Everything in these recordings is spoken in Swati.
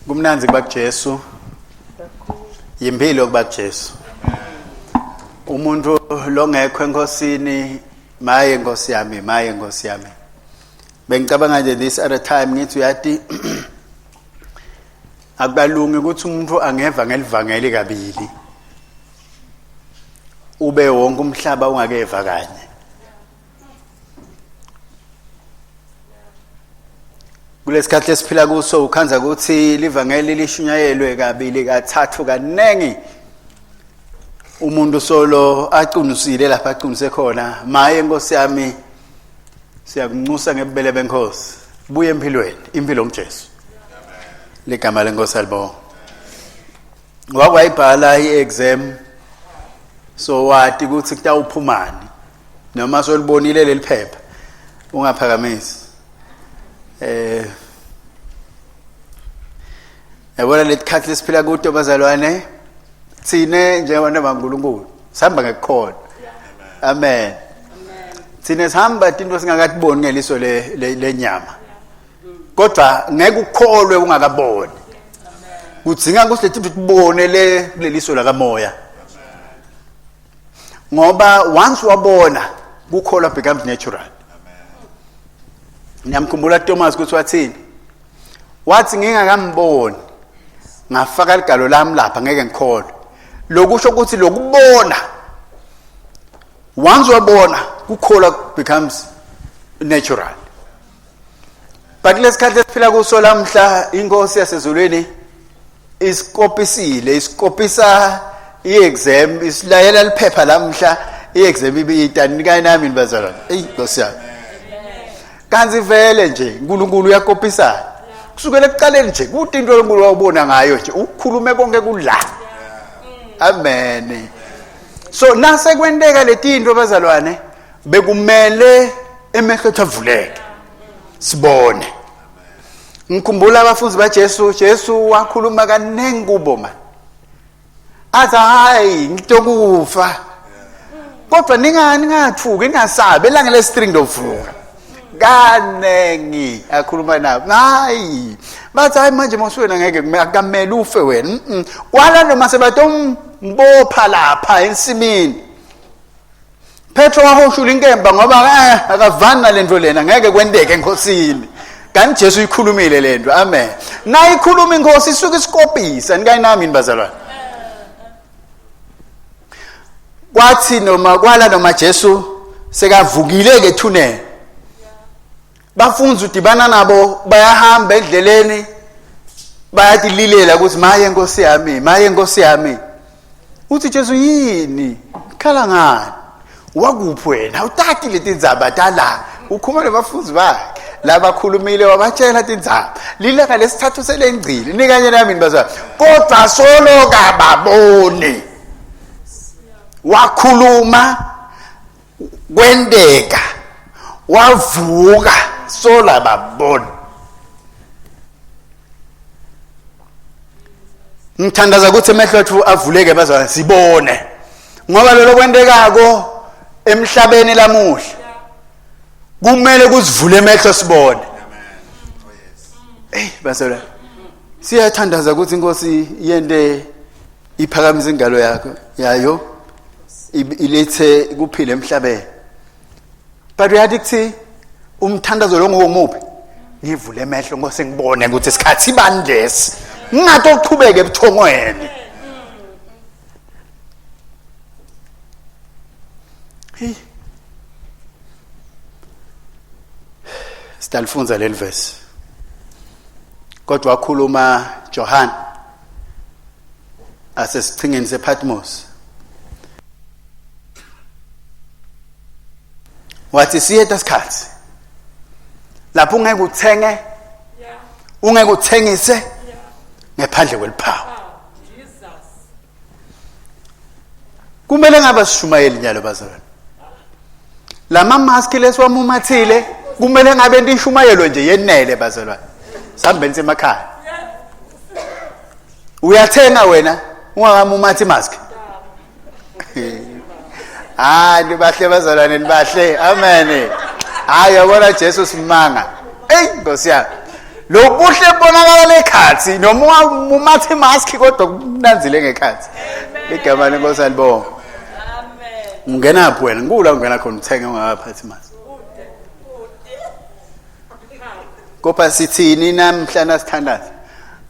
Kumnandzi kuba kuJesu. Yimpilo kuba kuJesu. Umuntu longekho enkosini maye nkosi yami maye nkosi yami. Bengicabanga nje this other time ngithi uyati akukalungi ukuthi umuntu angeva ngelivangeli kabili. Ube wonke umhlaba ungakeva kanye. Kulesikhathi esiphila kuso ukhanza ukuthi livangeli lishunyayelwe kabili kathathu kaningi umuntu solo acunisile lapha acunise khona maye nkosi yami siyakunxusa ngebubele benkosi buye empilweni impilo nguJesu ligama lenkosi alibonga wakwayibhala i-exam so wati ukuthi kutawuphumani noma solibonile leli phepha ungaphakamisi eh yabona letikhathi lesiphila kuto bazalwane thine njengabantu baNkulunkulu sihamba ngekukholwa amen thine sihamba into singakatiboni ngeliso lenyama kodwa ngeke ukholwe ungakaboni kudzinga ukuthi letinto tibone le kuleliso lakamoya ngoba once wabona kukholwa becomes natural niyamkhumbula Thomas ukuthi wathini wathi ngingakamboni ngafaka ligalo lami lapha ngeke ngikholwe lokusho ukuthi lokubona once wabona kukholwa becomes natural but lesikhathi esiphila kuso lamhla inkosi yasezulwini isikopisile isikopisa i-exam isilayela liphepha lamhla i-exam ibiyitani nikanye nami nibazalwane eyi nkosi yami kanti vele nje uNkulunkulu uyakopisana kusukela ekuqaleni nje kude into uNkulunkulu wawubona ngayo nje ukukhulume konke kula amen so nase kwenteka letinto bazalwane bekumele emehlo ethu avuleke sibone ngikhumbula abafundi baJesu Jesu wakhuluma kaningi kubo man athi hayi ngitokufa kodwa ningani ningathuki ningasabi elanga lesi-3 ngiyovuka kaningi akhuluma nabo hayi bathi hayi manje moswena ngeke akamele ufe wena kwala noma sebatombopha lapha ensimini Petro wahoshula inkemba ngoba eh akavani nalento lena ngeke kwenteke enkosini. Kanti Jesu uyikhulumile lento. Amen. Nayikhuluma inkosi isuke isikopisa nikayinami yini bazalwane. Kwathi noma kwala noma Jesu sekavukile ke ethuneni. Bafunza udibana nabo bayahamba endleleni bayatililela ukuthi maye nkosi yami maye nkosi yami uthi Jesu yini khala ngani wakuphi wena utati letindzaba tala ukhuluma nabafundi bakhe labakhulumile wabatshela tindzaba lilanga lesithathu selengcile nikanye nami nibazwa kodwa solo kababoni wakhuluma kwenteka wavuka sola babona ngithandaza ukuthi emehlo ethu avuleke bazalwane sibone ngoba lolo kwentekako emhlabeni lamuhla kumele kuzivule emehlo sibone hey bazalwane siyathandaza ukuthi inkosi yente iphakamise ingalo yakho yayo ilethe kuphila emhlabeni but uyathi kuthi umthandazo lo ngowomuphi ngivule emehlo ngose ngibone ukuthi isikhathi bani lesi ngingathi uqhubeke ebuthongweni hey sidalifunza leli verse kodwa wakhuluma Johan asesichingeni sePatmos wathi siyeta isikhathi lapho ungeke uthenge ungeke uthengise ngephandle kweliphawu kumele ngabe sishumayeli nyalo bazalwane lama mask lesiwamumathile kumele ngabe into ishumayelo nje yenele bazalwane sihambeni semakhaya uyathenga wena ungakamumathi mask hayi nibahle bazalwane nibahle amen hayi yabona Jesu simanga ey nkosi yami Lobuhle bonakala lekhathi noma umathe mask kodwa kumnanzile ngekhathi. Igama lenkosi alibonga. Amen. Ungenaphi wena? Ngikula ungena khona uthenge ungakaphathi mask. Kopha sithini namhla nasithandaza?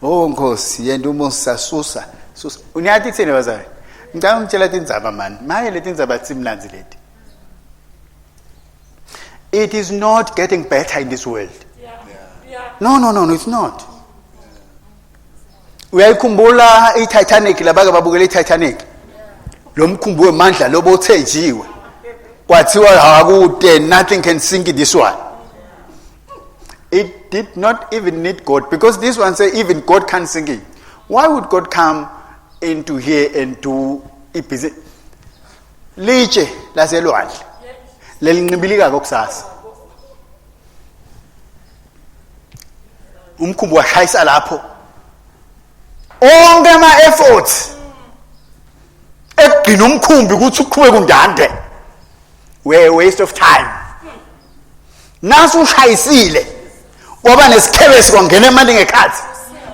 Oh Nkosi, yenta umusa susa. Susa. Unyati kuthini bazali? Ngicela ungitshela tindzaba mani. Maye letindzaba tsimnandzi leti. It is not getting better in this world. Yeah. No, no, no, no, it's not. Uyayikhumbula iTitanic labake babukela iTitanic. Lo mkhumbi wemandla lobo uthenjiwe. Kwathiwa akude nothing can sink this one. It did not even need God because this one say even God can't sink it. Why would God come into here and do ibhizinisi? Litshe laselwandle lelincibilika kokusasa. Umkhumbi washayisa lapho. Onke ama efforts ekugcina umkhumbi ukuthi uqhubeke undande. We waste of time. Nasu ushayisile kwaba nesikhebesi kwangena imali ngekhathi.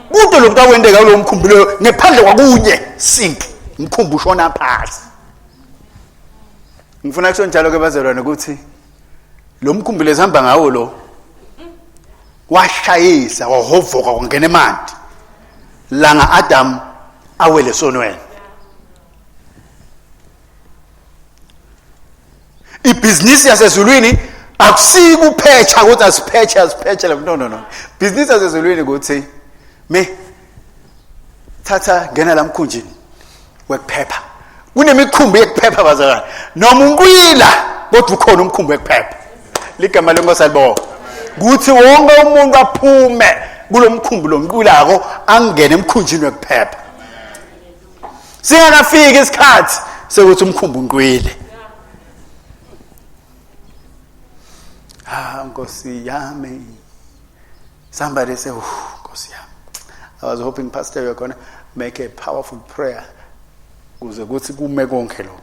Kude lokhu akwenteka kulo mkhumbi loyo ngephandle kwakunye sink umkhumbi ushona phansi. Ngifuna kusho njalo ke bazalwane ukuthi lo mkhumbi lesihamba ngawo lo washayisa wahovoka kwangena emanti langa Adam awele sonweni. Ibhizinisi yasezulwini akusikuphetsha ukuthi asiphetshe asiphetshe no no no. Ibhizinisi yasezulwini ukuthi me thatha ngena la mkhunjini wekuphepha. Kunemikhumbi yekuphepha bazalwane. Noma unkwila kodwa ukhona umkhumbi wekuphepha. Ligama lenkosi alibonga. Kuthi wonke umuntu aphume kulomkhumbi lonkwilako angene emkhunjini wekuphepha. Singakafiki isikhathi sekuthi umkhumbi unqwile. Ah Nkosi yami. Somebody say, "Oh Nkosi yami." I was hoping pastor you're going to make a powerful prayer kuze kuthi kume konke lokho.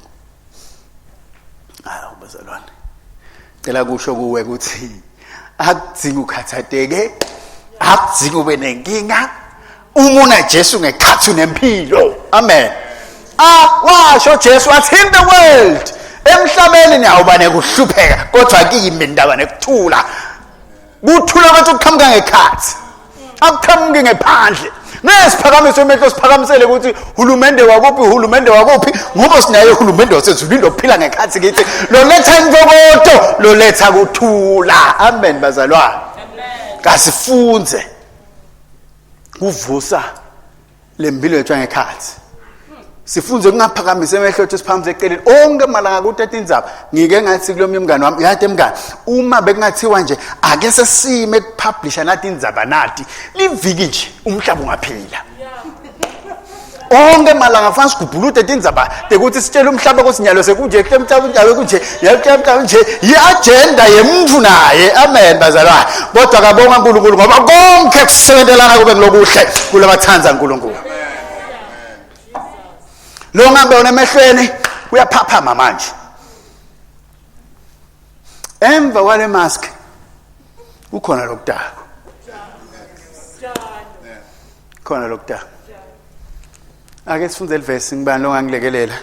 Hawu bazalwane. Cela kusho kuwe ukuthi akudzingi ukhathateke, akudzingi ube nenkinga. Uma una Jesu ngekhathi unempilo. Amen. Ah washo Jesu wathi in the world emhlabeni niyawuba nekuhlupheka kodwa kimi ndaba nekuthula. Kuthula kwethu kuqhamuka ngekhathi. Akuqhamuki ngephandle. Ngeke siphakamise emehlo siphakamisele ukuthi hulumende wakuphi hulumende wakuphi ngoba sinaye hulumende wasezulwini ophila ngekhathi kithi loletha intokoto loletha kuthula. Amen bazalwane. Amen. Kasifunze kuvusa lempilo yethu ngekhathi. Sifunze kungaphakamisa emehlo ethu siphakamise eceleni onke malanga kuthatha indzaba. Ngike ngathi kulomnye umngane wami yathi mngane uma bekungathiwa nje ake sesime kupublisha nathi indzaba nathi liviki nje umhlaba ungaphila. Onke malanga fanele sigubhulude tindzaba tekuthi sitshele umhlaba ukuthi nyalo sekunje umhlaba unjalo kunje yamhlaba nje i-agenda yemntfu naye. Amen bazalwane. Kodwa kabonga uNkulunkulu ngoba konke kusebenzelana kube ngilokuhle kulabathanda uNkulunkulu. Lo ngabe unemehlweni uyaphaphama manje. Emva kwale mask kukhona lokudakwa. Khona lokudakwa. Ake sifunde livesi ngibani lo ngangilekelela.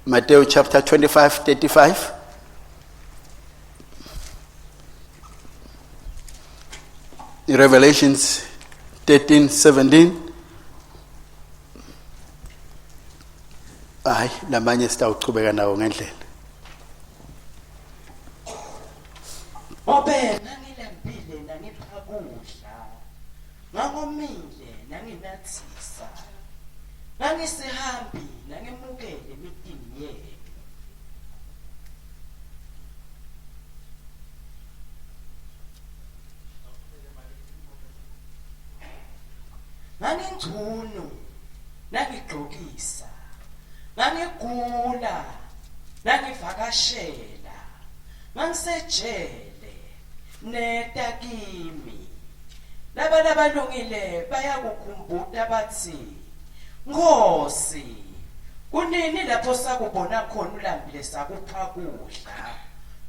Matthew chapter 25 35. Revelations 13 17. Hayi lamanye sitawuchubeka nawo ngendlela. Ngobe ngangilambile nangipha kudla, ngangomile nanginathisa, ngangisihambi nangemukele emitini yenu. Ngangingcunu nangigqokisa, ngangigula nangivakashela, ngangisejele neta kimi. Laba labalungile bayakukhumbuta batsi, Nkhosi, kunini lapho sakubona khona ulambile sakupha kudla,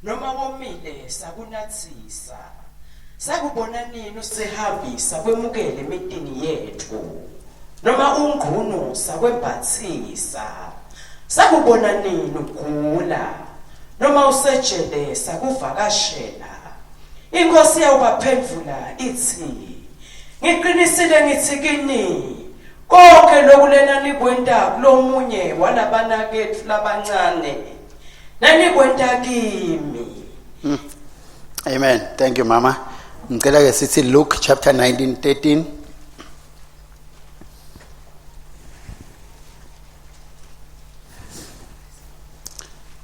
noma womile sakunatsisa? Sakubona nini usihambi sakwemukela emitini yetfu, noma ungqunu sakwembatsisa? Sakubona nini ugula, noma usejele sakuvakashela? Inkhosi iyawubaphendvula itsi, Ngiqinisile ngitsi kini, konkhe loku lenanikwenta kulomunye walabanaketfu labancane, nanikwenta kimi. Amen. Thank you mama. Ngicela ke sithi Luke chapter 19 13.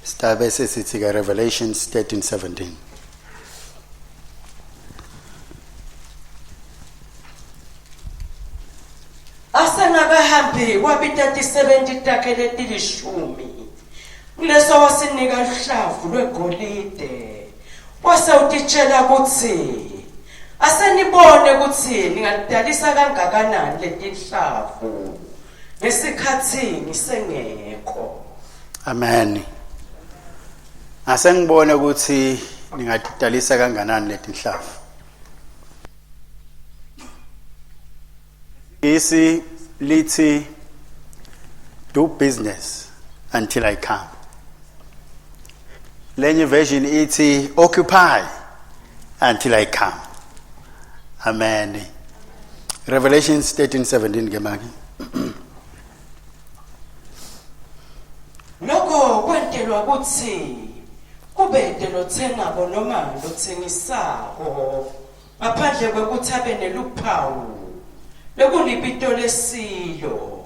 Sitabe sesithi ke Revelations 13 17. Asengakahambi wabita tisebenti takhe letilishumi. Kuleso wasinika luhlavu lwegolide. Wase utitshela kutsi asenibone kutsi ningatidalisa kangakanani letinhlavu ngesikhatsi ngisengekho. Amen. Asengibone ukuthi ningatidalisa kanganani letinhlavu. Isi lithi do business until I come. Lenye version ithi occupy until I come. Amen. Revelations 13:17 ke manje. Lokho kwentelwa kutsi kubete lotsengako noma lotsengisako ngaphandle kwekutsi abe neluphawu lekulibito lesilo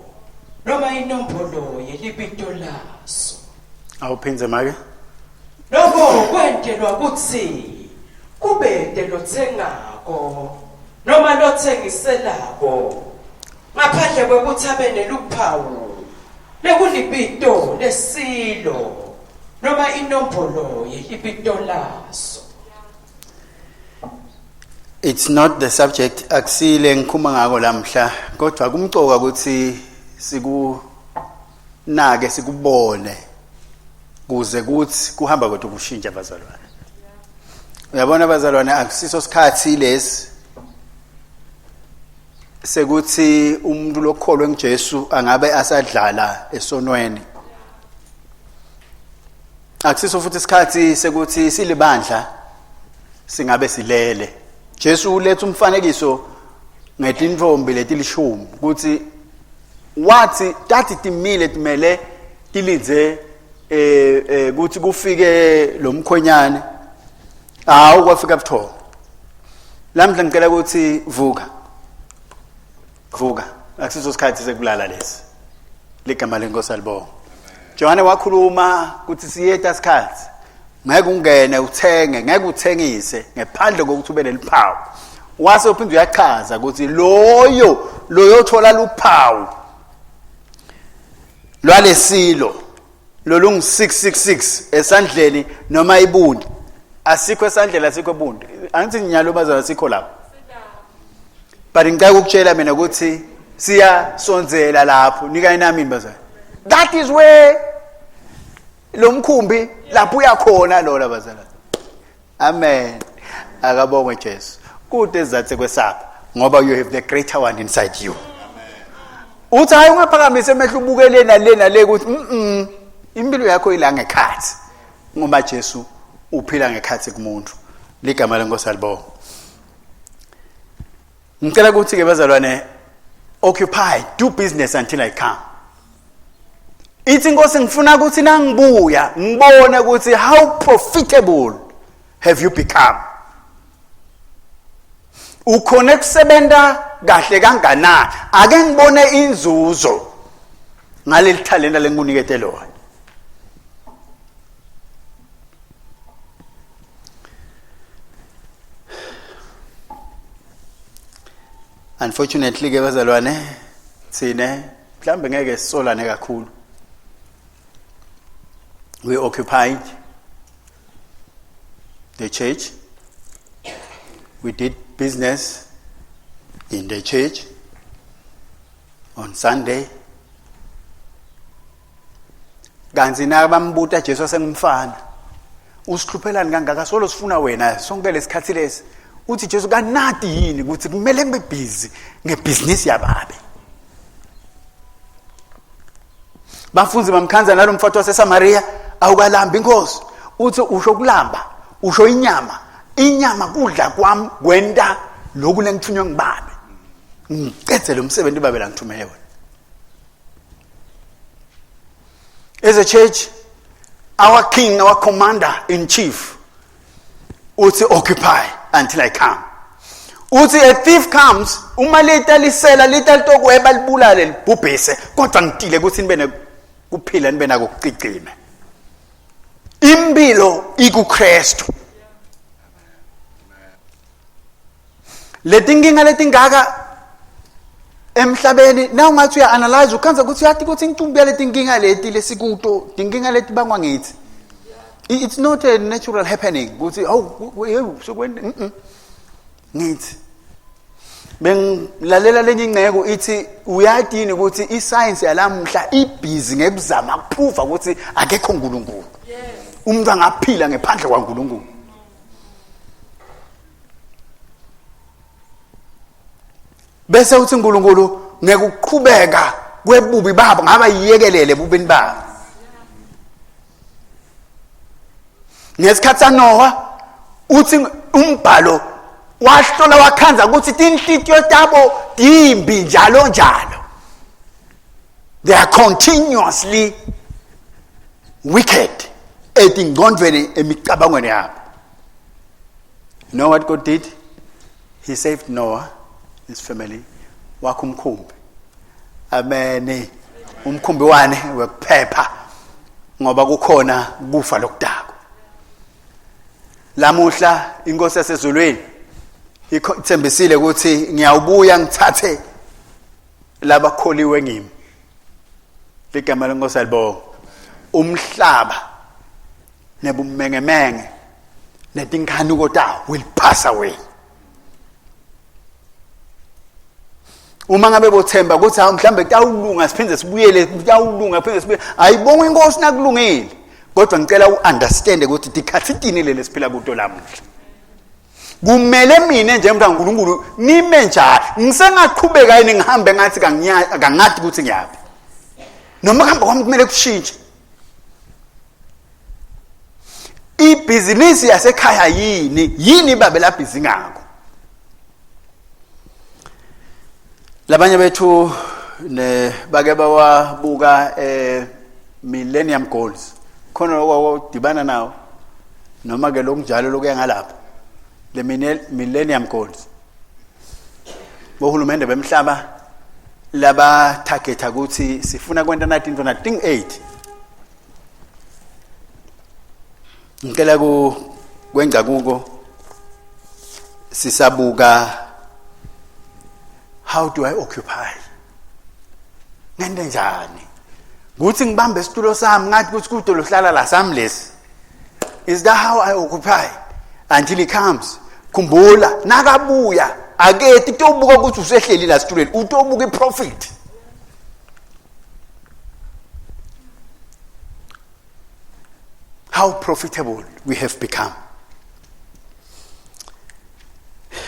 noma inombolo yelibito laso. Awuphindze make. Lokho kwentelwa kutsi kubete lotsengako noma lotsengiselako ngaphandle kwekutsi abe neluphawu lekulibito lesilo noma inombolo yelibito laso. It's not the subject akusile ngikhuluma ngako lamhla kodwa kumcoka ukuthi sikunake sikubone kuze kuthi kuhamba kwethu kushintsha bazalwane. Uyabona bazalwane akusiso sikhathi lesi sekuthi umuntu lokholwe nguJesu angabe asadlala esonweni. Akusiso futhi isikhathi sekuthi silibandla singabe silele. Jesu uletha umfanekiso ngetintombi letilishumi ukuthi wathi tathi timile timele tilindze eh eh ukuthi kufike lo mkhwenyane hawu kwafika buthongo lamhla ngicela ukuthi vuka vuka akusiso sikhathi sekulala lesi ligama lenkosi alibonga Johane wakhuluma ukuthi siyeta sikhathi ngeke ungene uthenge ngeke uthengise ngephandle kokuthi ube neliphawu wase uphinde uyachaza ukuthi loyo loyothola luphawu lwalesilo lolungu 666 esandleni noma ibundi asikho esandleni asikho ebundi angithi nginyalo bazalwa sikho lapho but ngicela ukukutshela mina ukuthi siyasondzela lapho nika inami bazalwa that is where lo mkhumbi lapho uyakhona lona bazalwa amen akabongwe Jesu kude ezathe kwesaba ngoba you have the greater one inside you uthi hayi ungaphakamise emehlo ubuke le nale nale ukuthi mm impilo yakho ila ngekhathi ngoba Jesu uphila ngekhathi kumuntu ligama lenkosi alibonga ngicela ukuthi ke bazalwane occupy do business until i come ithi inkosi ngifuna ukuthi nangibuya ngibone ukuthi how profitable have you become ukhona kusebenta kahle kanganani ake ngibone inzuzo ngaleli talenta lengikunikete lona Unfortunately ke bazalwane thine mhlambe ngeke sisolane kakhulu. We occupied the church. We did business in the church on Sunday. Kanti nabambuta Jesu asengumfana, usihluphelani kangaka solo sifuna wena sonke lesikhathi lesi? Uthi Jesu kanati yini ukuthi kumele ngibe busy ngebhizinisi yababe? Bafunzi bamkhanza nalomfati waseSamaria, awukalambi inkosi. Uthi usho kulamba, usho inyama. Inyama kudla kwami kwenta lokhu lengithunywe ngibabe. Ngicedze lo msebenzi babe la ngithumele wona. As a church, our king, our commander in chief, uthi occupy until I come. Uthi a thief comes, uma lita lisela lita litokweba libulale libhubhise, kodwa ngitile ukuthi nibe nekuphila nibe nako kucicime. Impilo ikuKristu. Letinkinga letingaka emhlabeni na ungathi uya analyze ukhanza ukuthi uyathi ukuthi intumbi yaletinkinga leti lesikuto tinkinga leti bangwa ngithi it's not a natural happening ukuthi awu hey sokwenda ngithi bengilalela lenye ingceko ithi uyati yini ukuthi iscience yalamuhla ibhizi ngekuzama kuprova ukuthi akekho uNkulunkulu umuntu angaphila ngephandle kwaNkulunkulu Bese uthi uNkulunkulu ngekuqhubeka kwebubi babo ngaba yiyekelele ebubini babo. Ngesikhathi saNoah uthi umbhalo wahlola wakhanza ukuthi tinhlitiyo tabo timbi njalo njalo. They are continuously wicked etingqondweni emicabangweni yabo. You know what God did? He saved Noah, his family. Wakha umkhumbi. Amen. Umkhumbi wani wekuphepha ngoba kukhona kufa lokudako. Lamuhla inkosi yasezulwini ithembisile ukuthi ngiyawubuya ngithathe labakholiwe ngimi. Ligama lenkosi alibonga. Umhlaba nebumengemenge netinkhanuko tawo will pass away uma ngabe bothemba ukuthi hawu mhlambe kutawulunga siphinde sibuyele kutawulunga phinde sibuyele ayibonga inkosi nakulungile kodwa ngicela uunderstand ukuthi dikhathi tini leli siphila kuto lamuhla kumele mina nje mntwana uNkulunkulu nime njalo ngisengaqhubeka yini ngihambe ngathi kangathi ukuthi ngiyaphi noma kuhamba kwami kumele kushintshe ibhizinisi yasekhaya yini yini babe labhizi ngakho labanye bethu ne bake bawabuka eh millennium goals khona lokho dibana nawo noma ke lokunjalo lokuya ngalapha le millennium goals bohulumende bemhlaba laba targeta ukuthi sifuna kwenta nathi into na thing 8 ngicela ku kwenza kuko sisabuka how do i occupy ngente njani kuthi ngibambe isitulo sami ngathi kuthi kude lohlala la sami lesi is that how i occupy until he comes khumbula nakabuya aketi kutobuka ukuthi usehleli la situlweni utobuka iprofit how profitable we have become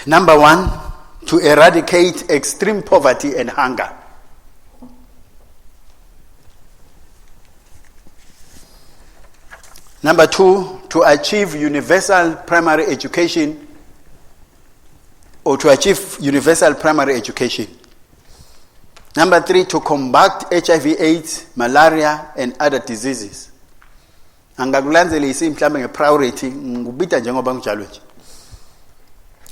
number 1 to eradicate extreme poverty and hunger Number two, to achieve universal primary education or to achieve universal primary education. Number three, to combat HIV AIDS, malaria, and other diseases. Angakulandzelisi mhlambe ngepriority ngubita njengoba ngijalo nje.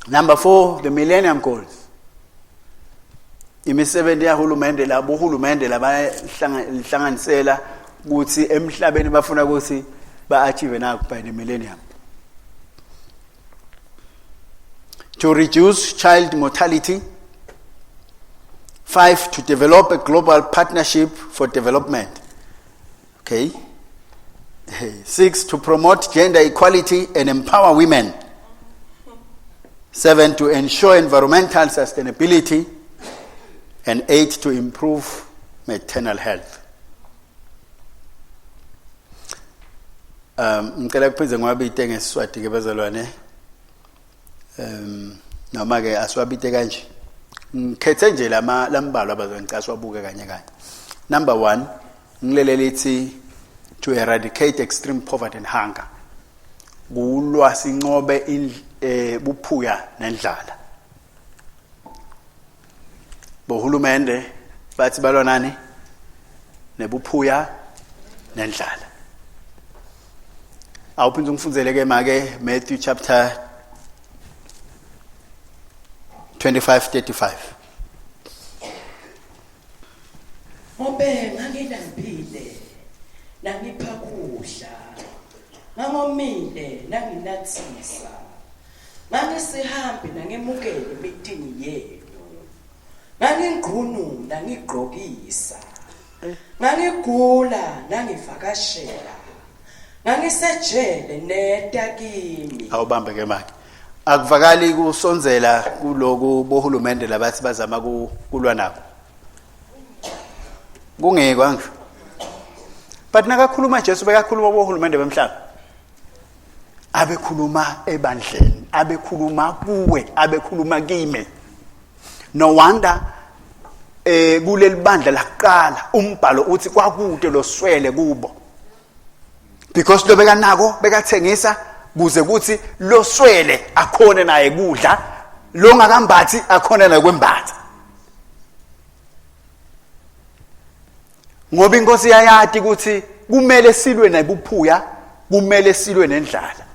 Number 4, the millennium goals. Imisebenzi yahulumende labo uhulumende labahlanganisela ukuthi emhlabeni bafuna ukuthi ba-achieve nakho by the millennium. To reduce child mortality. Five, to develop a global partnership for development. Okay. Six, to promote gender equality and empower women. Seven, to ensure environmental sustainability. And eight, to improve maternal health. Um ngicela kuphinde ngiwabite ngeSiswati ke bazalwane. Um noma ke asiwabite kanje. Ngikhethe nje lama lambalwa bazalwane ngicela siwabuke kanye kanye. Number 1 ngilele lithi to eradicate extreme poverty and hunger. Kulwa sinqobe eh buphuya nendlala. Bohulumende bathi balwa nani? Nebuphuya nendlala. Awuphinde ungifundzele ke make Matthew chapter 25:35. Ngobe ngangilambile nangipha kudla, ngangomile nanginathisa, ngangisihambi nangemukela emitini yenu, ngangingqunu nangigqokisa, ngangigula nangivakashela, ngangisejele neta kimi. Awubambe ke manje. Akuvakali kusondzela kuloku bohulumende labathi bazama kulwa nako. Kungeke angisho. But nakakhuluma Jesu bekakhuluma bohulumende bemhlaba. Abekhuluma ebandleni, abekhuluma kuwe, abekhuluma kimi. No wonder eh kuleli bandla lakuqala umbhalo uthi kwakude loswele kubo. Because lo bekanako bekathengisa kuze kuthi loswele akhone naye kudla lo ngakambathi akhone naye kwembatha. Ngoba inkosi yayati ukuthi kumele silwe nabuphuya, kumele silwe nendlala.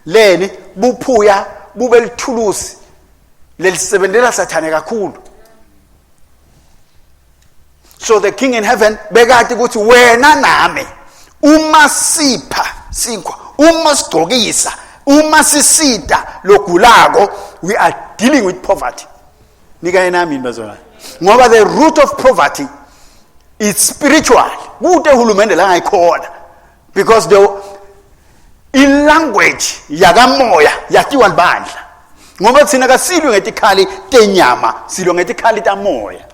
Leni buphuya bube lithulusi lelisebenzela sathane kakhulu. So the king in heaven bekati ukuthi wena nami uma sipha sinkwa, uma sigcokisa, uma sisita logulako, we are dealing with poverty. Nikanye nami yini bazalwane? Ngoba the root of poverty is spiritual. Kute uhulumende la ngayikhona because the ilanguage yakamoya yatiwa libandla. Ngoba thina kasilwi ngetikhali tenyama, silwa ngetikhali tamoya.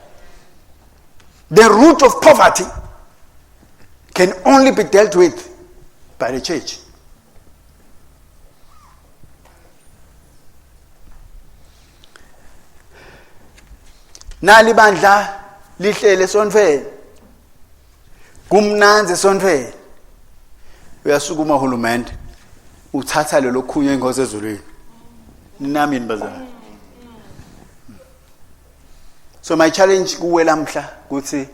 The root of poverty can only be dealt with by the church. Nali bandla lihlele esontfweni. Kumnandzi esontfweni. Uyasukuma uhulumende uthatha lelo khunye inkosi ezulwini. Ninami yini bazalwane? So my challenge kuwe lamhla kuthi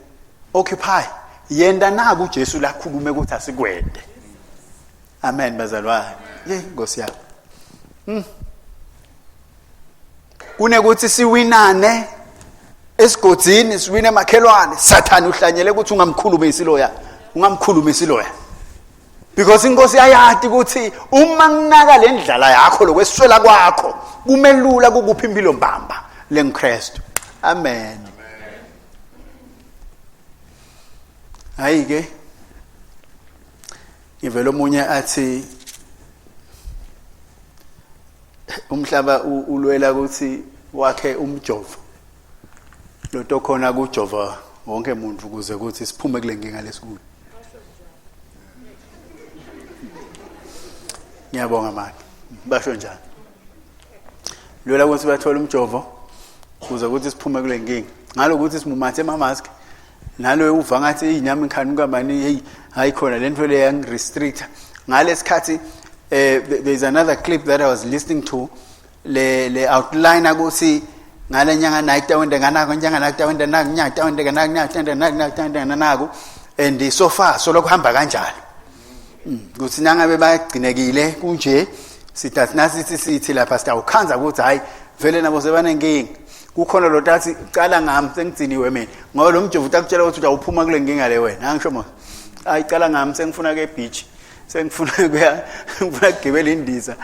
occupy yenda naku uJesu lakhulume ukuthi asikwende. Amen bazalwane. Yey Nkosi yami. Kunekuthi siwinane esigodzini siwine emakhelwane sathane uhlanyele ukuthi ungamkhulumisi loya ungamkhulumisi loya because inkosi yayati ukuthi uma nginaka le ndlala yakho lokweswela kwakho kumelula kukupha impilo mbamba lengiKristu amen hayi ke ngivela omunye athi umhlaba ulwela ukuthi wakhe umjovo loto khona kujova wonke umuntu ukuze ukuthi siphume kule nkinga lesikuyo ngiyabonga manje basho njani lwela ukuthi bathole umjovo kuze ukuthi siphume kule nkinga ngalokuthi simumathe ama-mask naloyo uva ngathi eyi nami ngikhanuka mani heyi hayi khona le nto le yangirestricta ngalesikhathi eh there is another clip that I was listening to le le outliner ukuthi ngale nyanga nayi tawende nganako nyanga nayi tawende naku nyanga tawende nganako nyanga tawende nganako nyanga tawende nganako and so far so lokuhamba kanjalo ukuthi nangabe bagcinekile kunje sithi nasithi sithi lapha sitawukhanza ukuthi hayi vele nabo sebanenkinga kukhona lo tathi cala ngami sengigciniwe mina ngoba lo mjovo utakutshela ukuthi utawuphuma kule nkinga le wena angisho mo hayi cala ngami sengifuna ke beach sengifuna kuya ngifuna kugibela indiza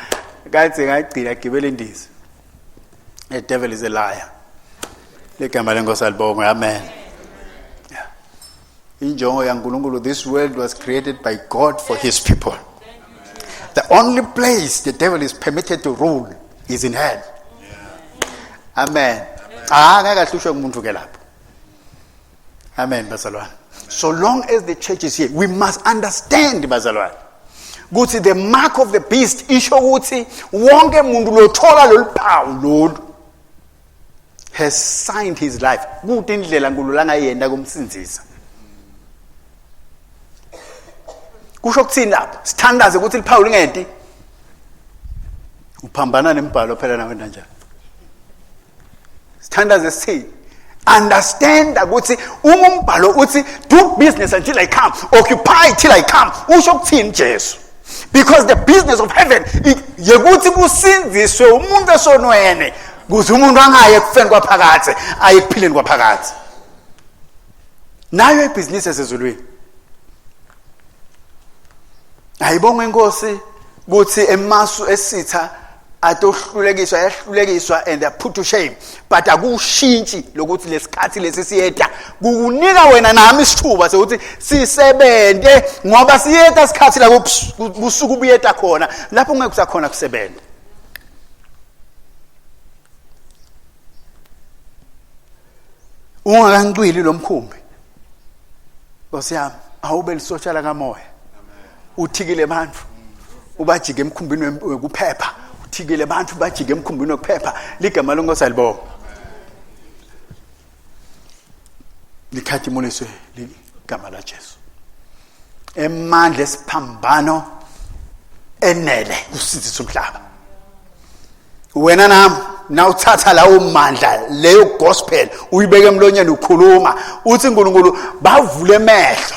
kade ngagcina gibela indiza the devil is a liar ligama lenkosi alibongwe amen yeah. Injongo yaNkulunkulu this world was created by God for his people. The only place the devil is permitted to rule is in hell. Amen. Ah ngeke ahlushwe umuntu ke lapho. Amen bazalwane. So long as the church is here, we must understand bazalwane ukuthi the mark of the beast isho ukuthi wonke umuntu lothola lolu phawu lolu has signed his life. Kude indlela nkulu langayenda kumsindzisa. Kusho ukuthini lapho? Sithandaze ukuthi liphawu lingenti. Uphambana nembhalo phela nawe kanjani? Sithandaze sithini? Understand ukuthi uma umbhalo uthi do business until I come, occupy till I come, usho ukuthini Jesu? Because the business of heaven yekuthi kusindziswe umuntu esonweni kuze umuntu angaye ekufeni kwaphakadze aye ekuphileni kwaphakadze. Nayo ibhizinisi esezulwini. Ayibonga inkosi ukuthi emasu esitha atohlulekiswa ayahlulekiswa and are put to shame, but akushintshi lokuthi lesikhathi lesi siyeta kukunika wena nami isithuba sokuthi sisebenze, ngoba siyeta isikhathi la busuku buyeta khona lapho ungeke usakhona kusebenza. Ungakancwili lo mkhumbi, Nkosi yami, awube lisotsha lakamoya, uthikile abantu ubajike emkhumbini wekuphepha, uthikile abantu bajike emkhumbini wekuphepha. Ligama lenkosi alibonga, likhatimuliswe ligama la Jesu. Emandla esiphambano enele kusindisa umhlaba. Wena nami nawuthatha lawo mandla, leyo gospel, uyibeke emlonyeni, ukhuluma uthi uNkulunkulu bavule emehlo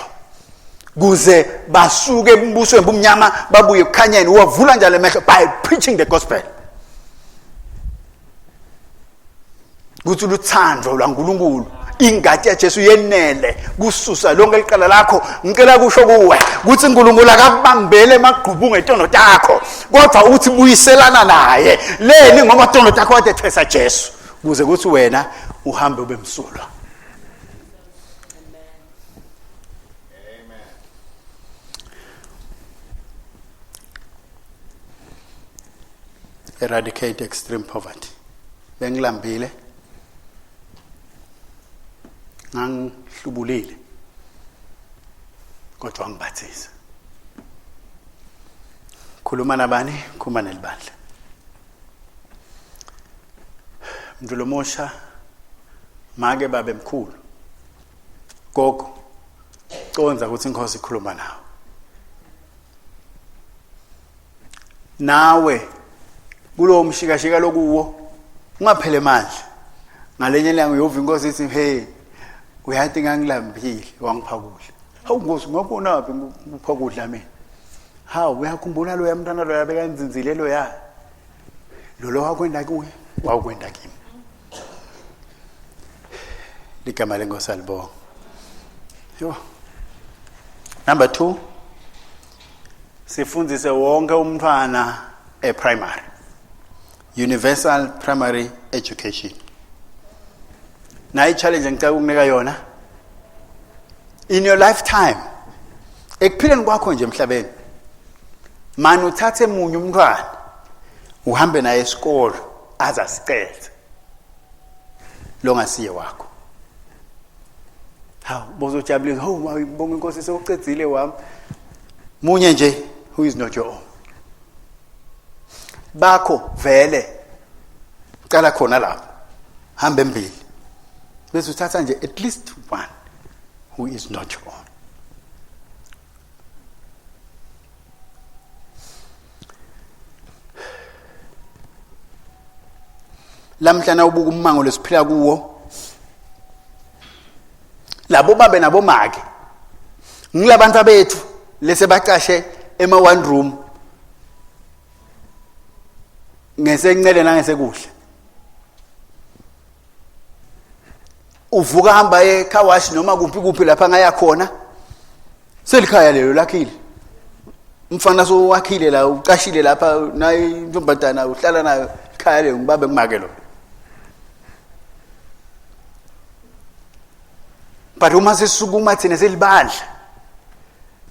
kuze basuke embusweni bumnyama babuye ekukhanyeni. Uwavula njalo emehlo by preaching the gospel, kuthi luthando lwaNkulunkulu, ingati yaJesu yenele kususa lonke iqala lakho. Ngicela kusho kuwe ukuthi uNkulunkulu akakubambele emagqubu ngetono takho, kodwa uthi buyiselana naye leni, ngoba tono takho wadethwesa Jesu kuze kuthi wena uhambe ube msulwa. Eradicate extreme poverty. Bengilambile, ngangihlubulile, kodwa wangibathisa. Khuluma nabani? Khuluma nelibandla. Mntu lomusha, make, babe mkhulu, gogo, conza ukuthi inkosi ikhuluma nawe. Nawe kulowo mshikashika lokuwo ungaphele mandla. Ngalenye ilanga uyova inkosi ithi, hey, uyathi ngangilambile wangipha kudla. Hawu nkosi, ngakubonaphi ngipha kudla mina? Hawu, uyakhumbula loya mntwana loya bekanzinzile loya? Lolo wakwenda kuye wakwenda kimi. Ligama lenkosi alibonga. Yo. Number 2, sifundise wonke umntwana e-primary, universal primary education. Nayi challenge engicela ukunika yona in your lifetime, ekuphileni kwakho nje emhlabeni, mani uthathe munye umntwana uhambe naye esikolo aze asicele longasiye wakho. Hawu, bozojabulisa, hawu, bonga inkosi sewucedzile wami. Munye nje who is not your own. Bakho vele cala khona lapho, hambe embili, bese uthatha nje at least one who is not your own. Lamhla na ubuka ummango lesiphila kuwo, labo babe nabomake ngilabantu abethu lese bacashe ema one room ngesencele nangesekuhle. Uvuka hamba e-car wash noma kuphi kuphi lapha ngaya khona, selikhaya lelo lakhile. Umfana sowakhile la, ucashile lapha naye, intombazana uhlala nayo ikhaya lelo, ngibabe ngimake lo. But uma sisukuma thina selibandla,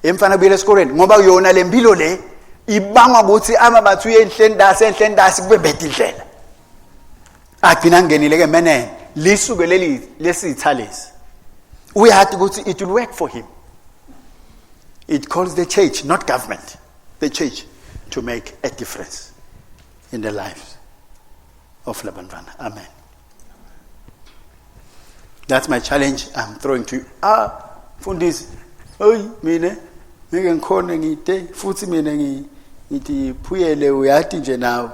emfana buyela esikolweni, ngoba yona lempilo le ibangwa ukuthi ama bathi uye enhleni dasi, enhleni dasi kube bheda indlela, agcina ngenile ke menene lisuke leli lesitha lesi. Uyati ukuthi it will work for him. It calls the church, not government, the church to make a difference in the lives of labantwana. Amen. That's my challenge I'm throwing to you. Ah, mfundisi, oyi mina ngeke ngikhone ngide futhi mina ngithi phuyele uyati nje nawe.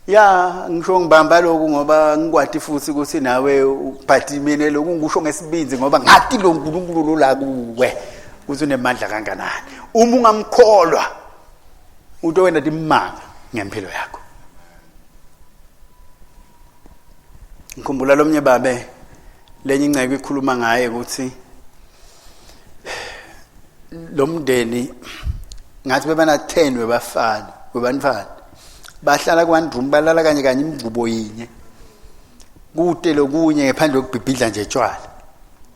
Ya, ngisho ngibamba lokhu ngoba ngikwati futhi ukuthi nawe but mina lokhu ngisho ngesibinzi ngoba ngathi lo nkulunkulu lo la kuwe ukuthi unemandla kanganani. Uma ungamkholwa uto wena timanga ngempilo yakho. Ngikhumbula lomnye babe lenye inceke ikhuluma ngaye ukuthi lo mndeni ngathi bebana 10 webafana webantwana bahlala ku-one room balala kanye kanye imvubo yinye kude lokunye ngephandle kokubhibhidla nje tshwala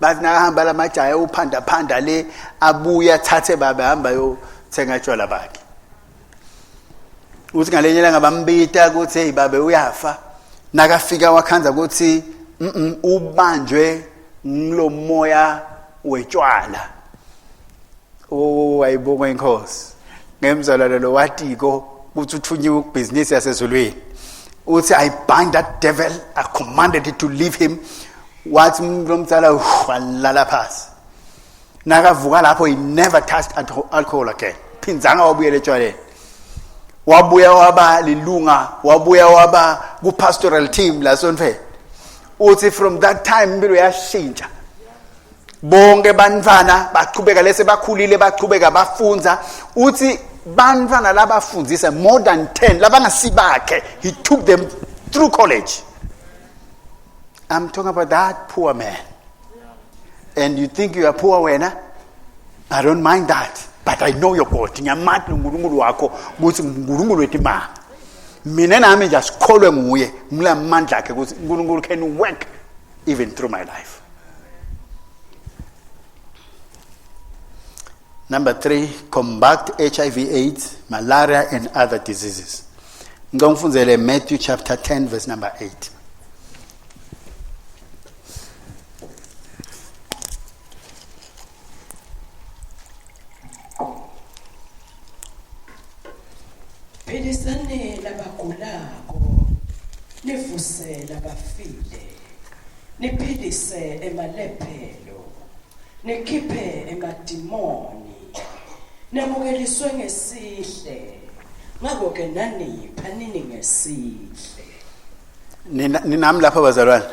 bathi nakahamba la majaya uphanda phanda le abuye athathe babe hamba yothenga tshwala bakhe uthi ngalenye ilanga bambita ukuthi hey babe uyafa nakafika wakhanza ukuthi ubanjwe ngilomoya wetshwala oh ayibongwe inkosi ngemzalwane lo watiko ukuthi uthunyiwe kubhizinisi yasezulwini uthi i bind that devil i commanded it to leave him wathi umuntu omdala walala phasi nakavuka lapho he never touched alcohol again phinzanga wabuyela etshwaleni wabuya waba lilunga wabuya waba ku-pastoral team lasontfweni uthi from that time impilo yashintsha bonke bantwana bachubeka lese bakhulile bachubeka bafunza uthi bantwana labafundzisa more than 10 labangasibakhe he took them through college i'm talking about that poor man and you think you are poor wena i don't mind that but i know your god ngiyamati unkulunkulu wakho ukuthi ngunkulunkulu wetimanga mina nami nje asikholwe nguye ngilamandla akhe ukuthi unkulunkulu can work even through my life Number 3, combat HIV AIDS, malaria and other diseases. Ngicela ngifundzele Matthew chapter 10 verse number 8. Philisani labagulako, nivuse labafile, niphilise emalephelo, nikhiphe emadimoni, nemukeliswe ngesihle, ngako-ke nani phanini ngesihle. Ninami lapha bazalwane.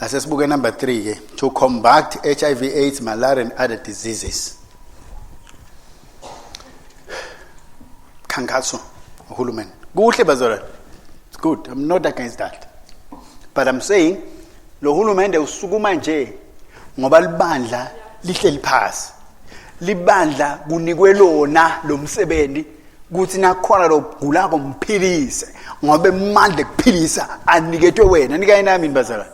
Asesibuke number 3 ke to combat HIV AIDS, malaria and other diseases. Khankaso uhulumeni. Kuhle bazalwane. It's good. I'm not against that. But I'm saying lo hulumende usukuma nje ngoba libandla lihleli phasi. Libandla kunikwe lona lo msebenzi kuthi nakhona logulako mphilise ngoba emandla ekuphilisa aniketwe wena nikayini nami bazalwane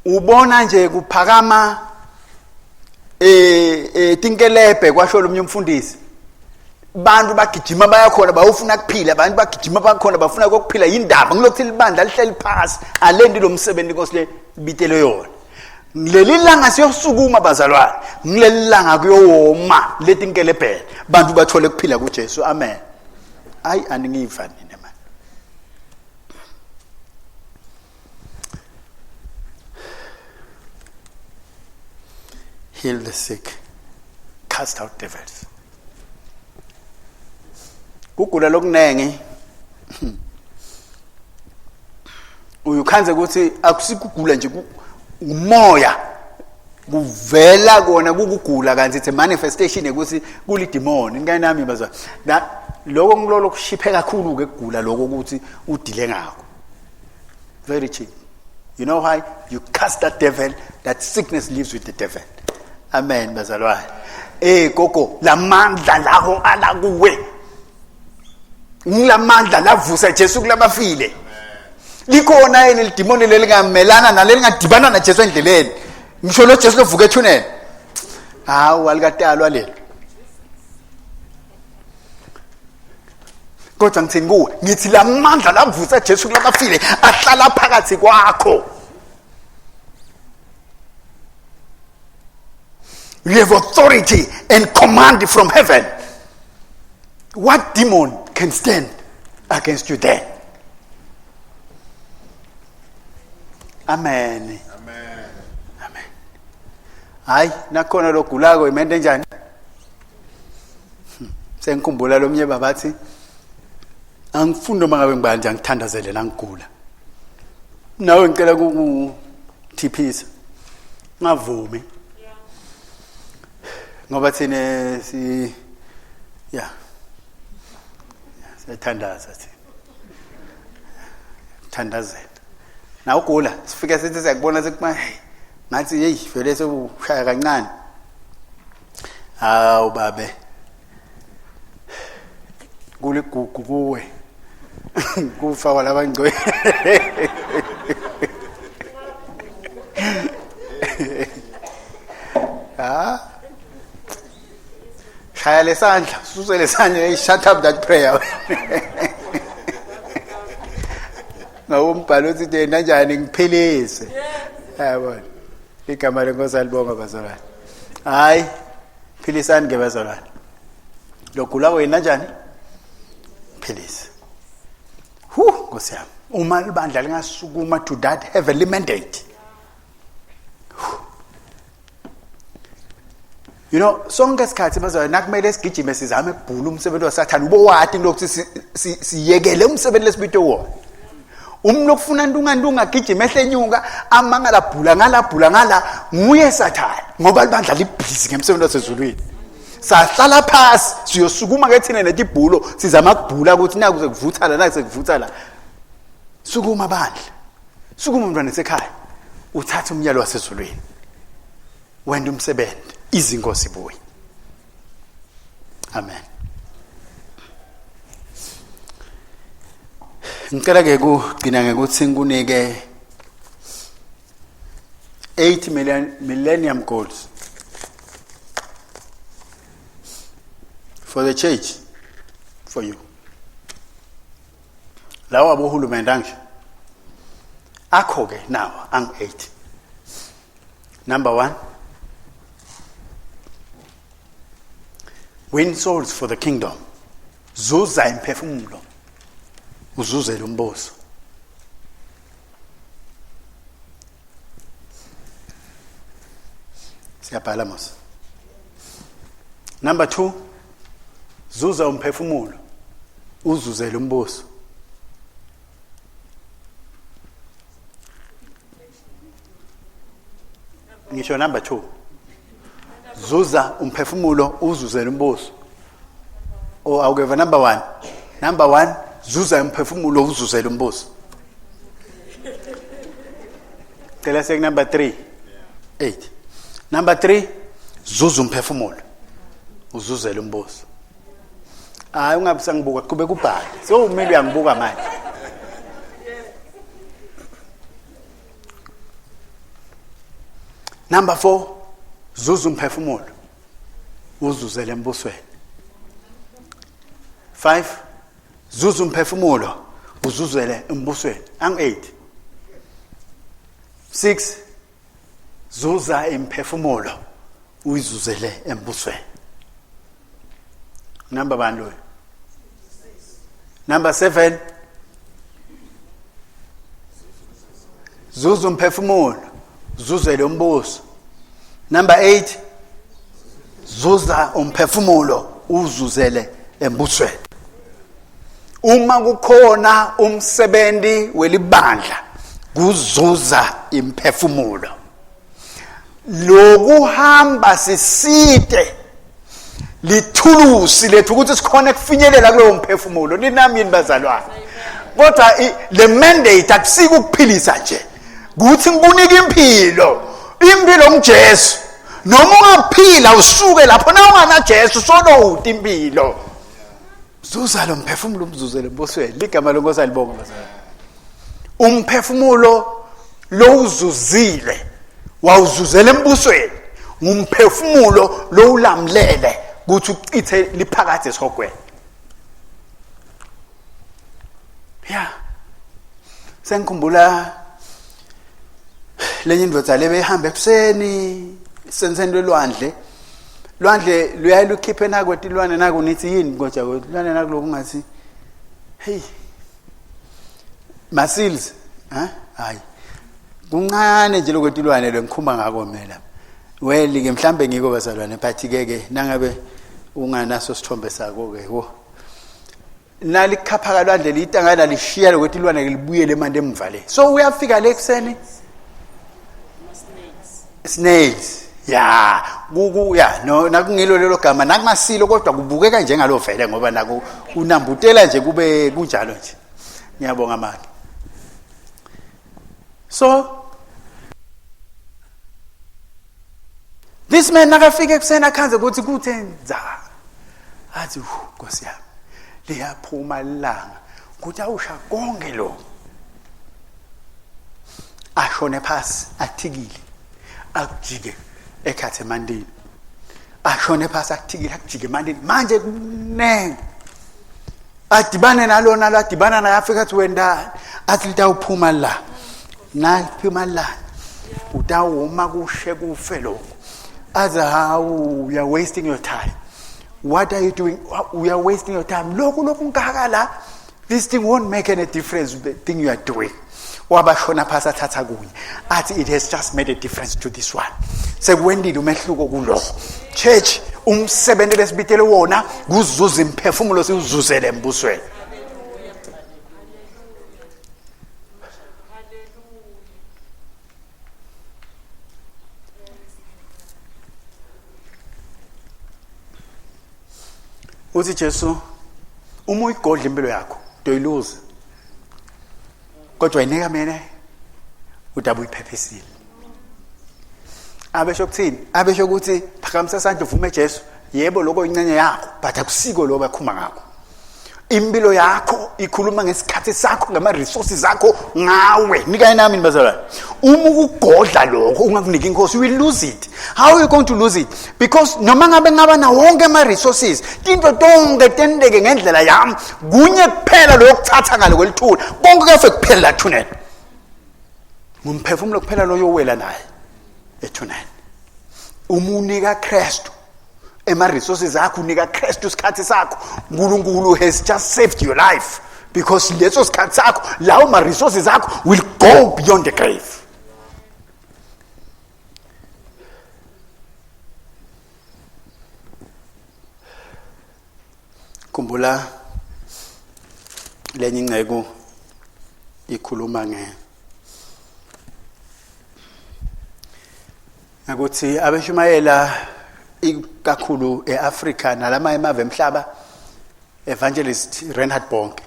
ubona nje kuphakama eh eh tinkelebhe kwasho lomnye umfundisi bantu bagijima bayakhona bayofuna kuphila abantu bagijima bakhona bafuna kokuphila yindaba ngilokuthi libandla lihleli phasi alendi lo msebenzi inkosi le bitele yona ngileli langa siyosukuma bazalwane ngileli langa kuyowoma letinkelebhele bantu bathole kuphila kuJesu amen ayi aningiva nina mani heal the sick cast out devils kugula lokunengi uyukhanze ukuthi akusikugula nje umoya kuvela kona kukugula kanti it's a manifestation ukuthi kulidimoni ngikanami bazwa lokho ngilolo kushiphe kakhulu ke kugula lokho ukuthi udile ngakho very cheap you know why you cast that devil that sickness lives with the devil amen bazalwane eh gogo lamandla lawo ala kuwe ngilamandla lavusa Jesu kulabafile likhona yini lidimoni lelingamelana nalelingadibana naJesu endleleni ngisho lo Jesu lovuka ethuneni hawu alikatalwa lelo kodwa ngithini kuwe ngithi lamandla lavusa Jesu kulabafile ahlala phakathi kwakho. You have authority and command from heaven. What demon can stand against you then? Amen. Amen. Amen. Hayi nakhona logulako imente njani? Sengikhumbula lomnye babathi angifuni noma ngabe ngibani nje angithandazele nangigula. Nawe ngicela kukuthiphisa. Ngavumi. Ngoba thina si ya siyathandaza thina. Thandazela. Na ugula sifike sithi siyakubona sekuma ngathi hey vele sekushaya kancane. Hawu babe. Kuligugu kuwe. Kufa kwalabangcwele. Ha? Shaya lesandla, suse lesandla, hey, shut up that prayer. Ngawo umbhalo uthi yena njani ngiphilise. Yabona. Igama lenkosi alibonga bazalwane. Hayi, philisani ke bazalwane. Logula wena njani? Philisa. Hu, Nkosi yami. Uma libandla lingasukuma to that heavenly mandate. You know, sonke isikhathi bazalwane nakumele sigijime sizame ukubhula umsebenzi waSathane ubowati lokuthi siyekele umsebenzi lesibitwe wona. Umuntu okufuna ntunga ntunga agijima ehlenyuka amangala bhula ngala bhula ngala nguye Sathane ngoba libandla libhizi ngemsebenzi wasezulwini. Sahlala phasi siyosukuma ke thina netibhulo sizama kubhula ukuthi naku sekuvutha la naku sekuvutha la. Sukuma bandla. Sukuma mntwana esekhaya. Uthathe umyalo wasezulwini. Wenda umsebenzi izinkosi buye. Amen. Ngicela ke kugcina ngekuthi ngikunike 8 million millennium goals for the church for you. Lawa abohulumende angisho. Akho ke nawo ang 8. Number 1 Win souls for the kingdom. Zuza imphefumulo. Uzuzele umbuso. Siyabhala mos. Number 2 Zuza umphefumulo. Uzuzele umbuso. Ngisho number 2 Zuza umphefumulo uzuzele umbuso. Oh awukeva number 1. Number 1 zuza umphefumulo uzuzele umbuso. Cela sek number 3. 8. Number 3 zuza umphefumulo uzuzele umbuso. Hayi ungabe sangibuka qhubeka ubhale. So umile uyangibuka manje. Number 4 zuza umphefumulo uzuzele embusweni. 5 zuza umphefumulo uzuzele embusweni. Ang 8. 6 zuza imphefumulo uyizuzele embusweni. Number bani loyo? Number 7 Zuza umphefumulo, zuzele umbuso. Number 8 Zuza umphefumulo uzuzele embusweni. Uma kukhona umsebenzi welibandla kuzuza imphefumulo. Lokuhamba sisite lithulusi lethu ukuthi sikhone kufinyelela kulowo mphefumulo. Ninami yini bazalwane? Kodwa le mandate akusiko ukuphilisa nje, kuthi ngikunike impilo, impilo nguJesu. Noma ungaphila usuke lapho na ungana Jesu solo uthi impilo. Zuza lo mphefumulo umzuzele embusweni. Ligama lenkosi alibonga bazalwane. Umphefumulo lowuzuzile wawuzuzela embusweni ngumphefumulo lowulamlele ukuthi uchithe liphakade esihogweni. Ya. Sengikhumbula lenye indoda le beyihamba ekuseni senseni lwelwandle. Lwandle luyaye lukhiphe nakwetilwane naku nithi yini kodwa kwetilwane naku lokungathi hey masils ha hayi kuncane nje lokwetilwane lengikhuma ngako mina well ke mhlambe ngiko bazalwane but ke ke nangabe unganaso sithombe sako ke wo nalikhapha kalwandle liyitangana lishiya lokwetilwane libuyele manje emva le so uyafika le kuseni snails ya kuku ya no nakungilo lelo gama nakungasilo kodwa kubukeka njengalo vele ngoba naku unambutela nje kube kunjalo nje ngiyabonga manje so this man nakafika ekuseni akhanze ukuthi kuthe nza athi nkosi yami liyaphuma ilanga ukuthi awusha konke lo ashone phasi athikile akujike ekhathe emandini ashone phasi athikile akujike emandini manje kunenge adibane nalona ladibana naye afika athi wendani athi litawuphuma la naphuma la utawuma kushe kufe lokho athi hawu you are wasting your time what are you doing we are wasting your time lokhu lokhu ngaka la this thing won't make any difference the thing you are doing wabashona phasi athatha kunye athi it has just made a difference to this one sekuwendile umehluko kulokho church umsebenzi lesibitele wona kuzuza imphefumulo siwuzuzele embusweni uthi Jesu uma uyigodla impilo yakho utoyiluza kodwa yinika mina udaba uyiphephisile abesho kuthini abesho ukuthi phakamisa isandla uvume Jesu yebo lokho incenye yakho but akusiko lokho bakhuluma ngakho impilo yakho ikhuluma ngesikhathi sakho ngama-resources akho ngawe nikanye nami bazalwane uma ukugodla lokho ungakuniki inkosi you will lose it how are you going to lose it because noma ngabe ngaba nawo wonke ama-resources tinto tonke tenteke ngendlela yami kunye kuphela loyokuthatha ngale kwelithuna konke kuyafe kuphela la thuneni ngumphefumulo kuphela loyowela naye ethuneni uma unika Kristu ema-resources akho unika Kristu isikhathi sakho uNkulunkulu has just saved your life because leso sikhathi sakho lawo ma-resources akho will go beyond the grave Khumbula lenye ingceku ikhuluma nge ukuthi abeshumayela ikakhulu eAfrika nalamanye amave emhlaba evangelist Reinhard Bonnke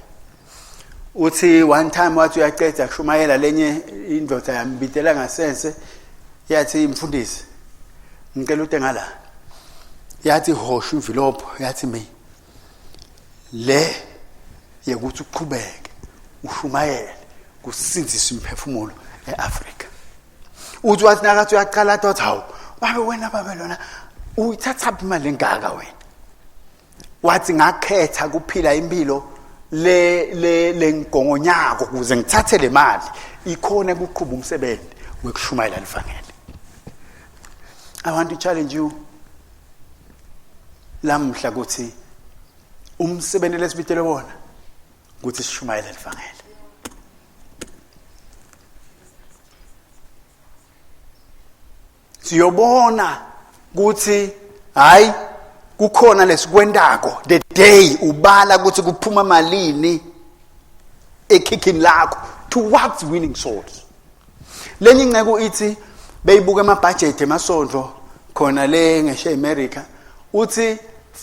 uthi one time wathi uyaqeda kushumayela lenye indoda yambitela ngasense yathi mfundisi ngicela ute ngala yathi hosha imvilopho yathi mi le yekuthi uqhubeke ushumayele kusinzisa imphefumulo eAfrika uthi wathi nakathi uyaqala athi hawu babe wena babe lona uyithatha phi imali engaka wena wathi ngakhetha kuphila impilo le le lengongonyako ukuze ngithathe le mali ikhona ukuqhuba umsebenzi wekushumayela livangeli i want to challenge you lamhla ukuthi umsebenzi lesibitele wona ukuthi sishumayele livangeli siyobona ukuthi hayi kukhona lesikwentako the day ubala ukuthi kuphuma malini ekhikhini lakho towards winning souls lenye ingceku ithi beyibuka amabudget emasonto khona le ngeshe America uthi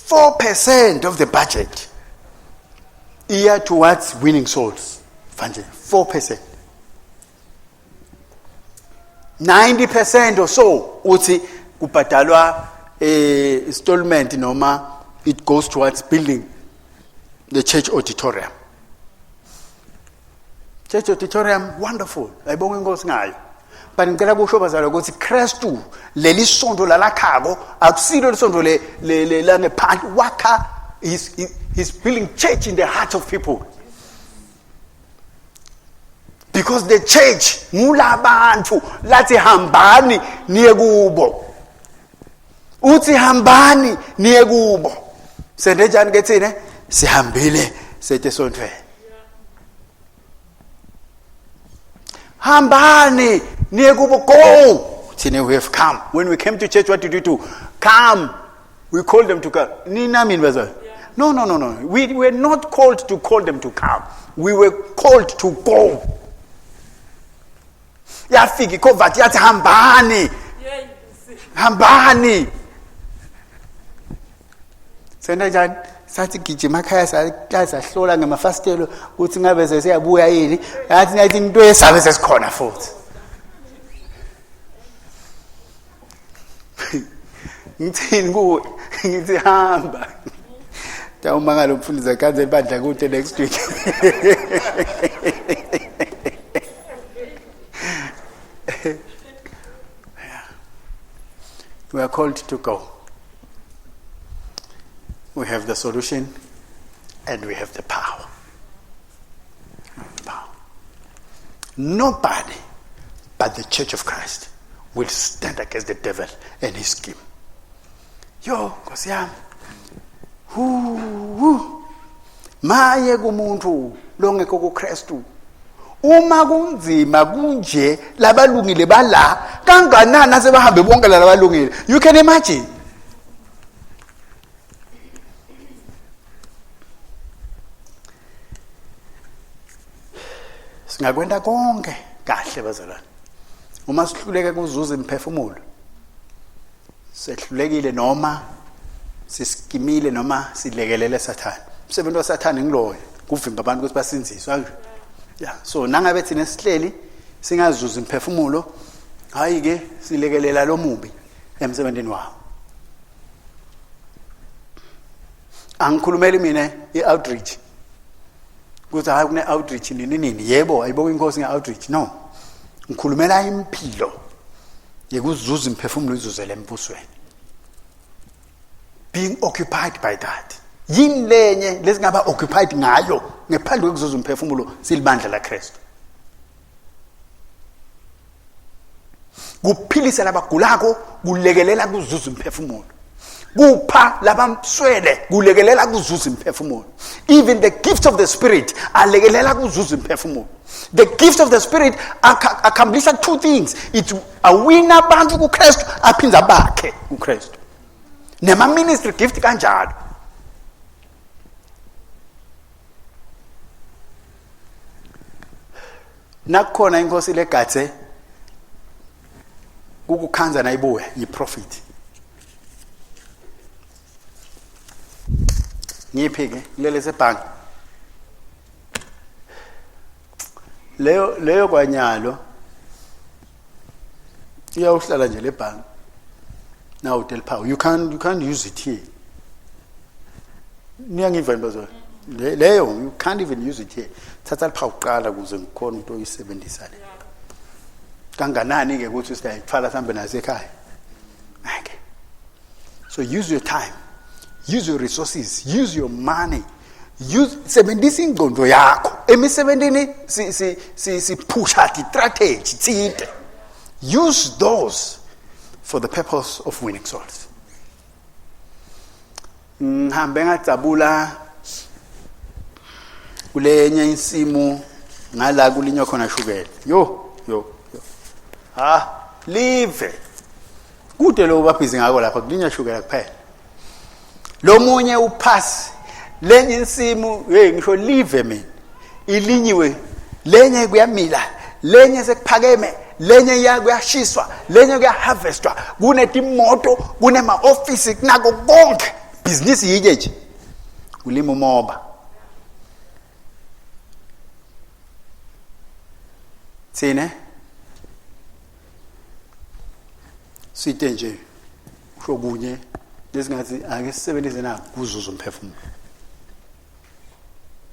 4% of the budget iya towards winning souls manje 4% 90% or so uthi kubhadalwa eh installment noma it goes towards building the church auditorium church auditorium wonderful ayibonga inkosi ngayo but ngicela kusho bazalwa ukuthi Kristu leli sonto lalakhako akusilo lisonto le le langephansi wakha he's, he's building church in the hearts of people because the church ngulabantu lathi hambani niye kubo Uthi hambani niye kubo. Sende njani ke thina? Sihambile sethe esontweni. Hambani niye kubo go. Thina we have come. When we came to church what did we do? Come. We called them to come. Nina mina bazalwane. No, no, no, no. We were not called to call them to come. We were called to go. Yafika iCovid yathi hambani. Hambani. Senta njani? Sathi gijima ekhaya sahlola ngamafasitelo ukuthi ngabe sesiyabuya yini. Yathi nathi into esabe sesikhona futhi. Ngithini kuwe? Ngithi hamba. Tawumangala umfundisi akhanze ibandla kude next week. We are called to go. We have the solution and we have the power. Power. Nobody but the Church of Christ will stand against the devil and his scheme. Yo, Nkosi yami. Hu. Maye kumuntu longekho kuKristu. Uma kunzima kunje labalungile bala kanganani asebahambe bonke labalungile. You can imagine. Singakwenta konke kahle bazalwane. Uma sihluleke kuzuza imphefumulo sehlulekile noma sisikimile noma silekelele sathane. Umsebenzi wasathane ngiloyo kuvimba abantu ukuthi basinziswe anje. Yeah, so nangabe thina sihleli singazuza imphefumulo hayi ke silekelela lo mubi emsebenzini wawo. Angikhulumeli mina i-outreach ukuthi hayi kune outreach nini nini yebo ayibonga inkosi nge-outreach no ngikhulumela impilo yekuzuza imphefumulo izuzele embusweni being occupied by that yini lenye lesingaba occupied ngayo ngephandle kwekuzuza umphefumulo silibandla laKristu kuphilisa labagulako kulekelela kuzuza umphefumulo kupha labamswele kulekelela kuzuza imphefumulo even the gift of the spirit alekelela kuzuza imphefumulo the gift of the spirit accomplisha two things it awina abantu kuKristu aphinda abakhe kuKristu nema ministry gift kanjalo Nakukhona inkosi legathe kukukhanza nayibuya yiprofit. Ngiphi ke lele sebhangi. Leyo leyo kwanyalo iyawuhlala nje lebhangi. Now delphaw you can't use it here. Niyangiva bazalwane. Leyo you can't even use it here. Thatha liphawu kuqala ukuze ngikhona into oyisebenzisa le. Kanganani ke ukuthi siyayithwala sihambe naso ekhaya. Okay. So use your time. Use your resources, use your money. Use sebenzisa ingqondo yakho. Emisebenzini si si si si phusha ti strategy tsite. Use those for the purpose of winning souls. Ngihambe ngadzabula kulenye insimu ngala kulinywa khona shukela. Yo yo yo. Ha, live. Kude lo babhizi ngako lapha kulinywa shukela kuphela. Lo munye uphasi lenye insimu hey ngisho live mina ilinyiwe lenye kuyamila lenye sekuphakeme lenye iya kuyashiswa lenye kuyaharvestwa kunetimoto kunema-ofisi kunako konke bhizinisi yinye nje ulima umoba thina site nje kusho kunye lesingathi ake sisebenzise na kuzuza umphefumulo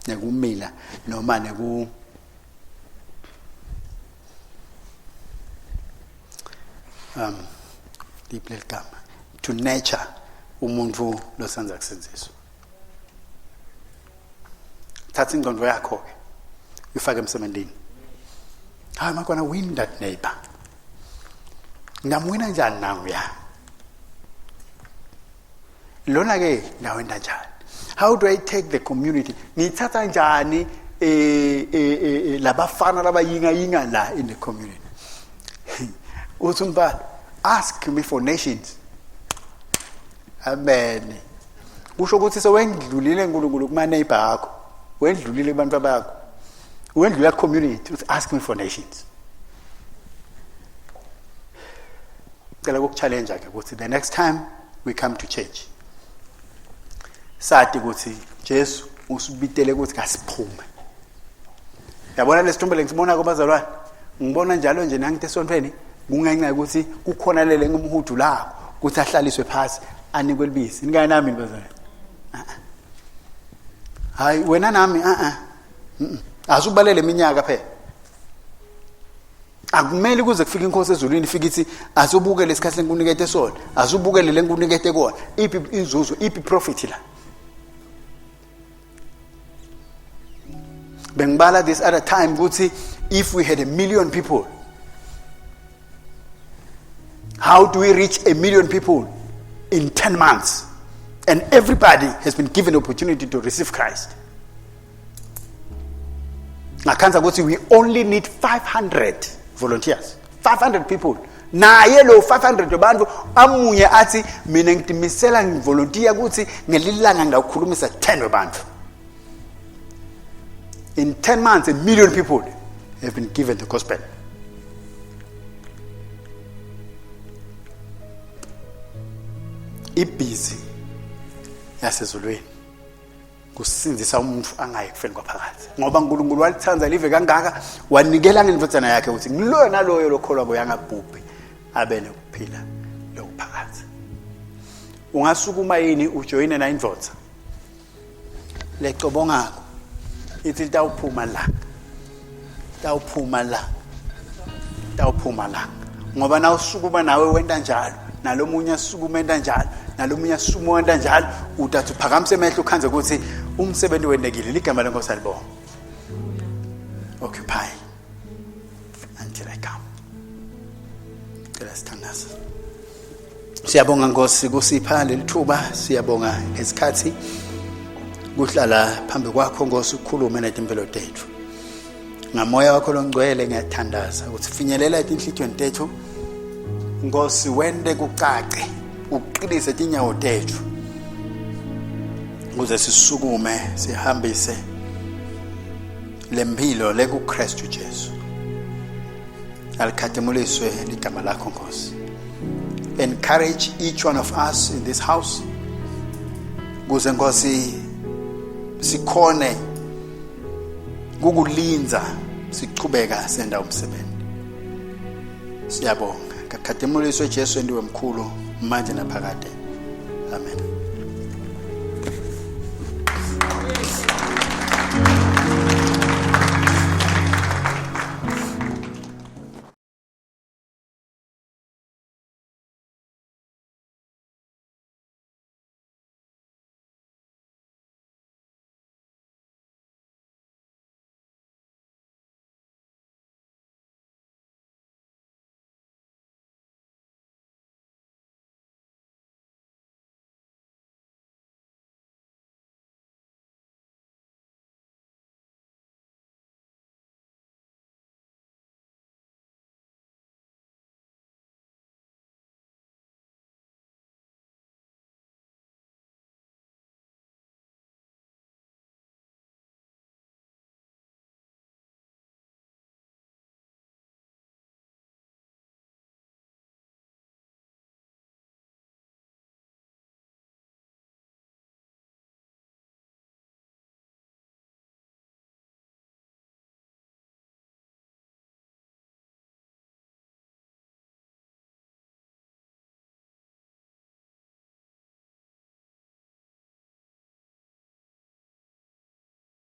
nekumila noma neku um liphi leligama to nature umuntu losanza kusindziswa thatha ingqondo yakho ke uyifake emsebenzini how am I going to win that neighbor ngamwina njani nangu ya Lona ke ngawenta njani? How do I take the community? Ngiyithatha njani labafana labayinga yinga la in the community? Uthi umbhalo, ask me for nations. Amen. Kusho ukuthi sewendlulile uNkulunkulu kuma neighbor akho. Wendlulile kubantu bakho. Wendlula community uthi ask me for nations. Cela ukuchallenge ke ukuthi the next time we come to church sati ukuthi Jesu usibitele ukuthi kasiphume. Yabona lesithombe lengisibona kubazalwane, ngibona njalo nje nangithi esontweni kungenxa yokuthi kukhona lele ngumhudu lakho ukuthi ahlaliswe phasi anikwe libisi. Nikanye nami bazalwane. Hayi wena nami a a. Asubalele iminyaka phela. Akumele kuze kufike inkosi ezulwini ifike ithi asubuke lesikhathi lenkunikete sona, asubukele lenkunikete kona. Iphi inzuzo, iphi profit la? Bengibala this other time ukuthi if we had 1 million people, how do we reach 1 million people in 10 months? And everybody has been given opportunity to receive Christ. Ngakhanza ukuthi we only need 500 volunteers, 500 people. Naye lo 500 wabantu amunye athi mina ngitimisela ngivolunteer ukuthi ngelilanga ngawukhulumisa 10 wabantu. In 10 months, 1 million people have been given the gospel. Ibhizi yasezulwini kusindzisa umuntu angayi kufeni kwaphakathi, ngoba uNkulunkulu walithanda live kangaka wanikela ngendvodzana yakhe ukuthi ngiloyo naloyo lokholwa kuye angabhubhi abe nekuphila lokuphakathi. Ungasukuma yini ujoyine na indvodza lecobongako ithi litawuphuma la, tawuphuma la, tawuphuma la? Ngoba nawusukuma nawe wenta njalo, nalomunye asukuma enta njalo, nalomunye asukuma wenta njalo, utathi uphakamise emehlo ukhanze ukuthi umsebenzi wendekile. Ligama lenkosi alibonga. Occupy until I come. Cela sithandaze. Siyabonga Nkosi kusipha lelithuba, siyabonga ngesikhathi kuhlala phambi kwakho Nkosi ukukhulume netimpilo tethu. Ngamoya wakho longcwele ngiyathandaza ukuthi finyelela etinhlitiyweni tethu Nkosi, wente kucace, uqinise tinyawo tethu ukuze sisukume sihambise lempilo lekuKristu Jesu. Alikhathemuliswe ligama lakho Nkosi. Encourage each one of us in this house kuze Nkosi sikhone kukulinza sichubeka senda umsebenzi. Siyabonga. Kakhathemuliswe Jesu endiwe mkhulu manje naphakade. Amen.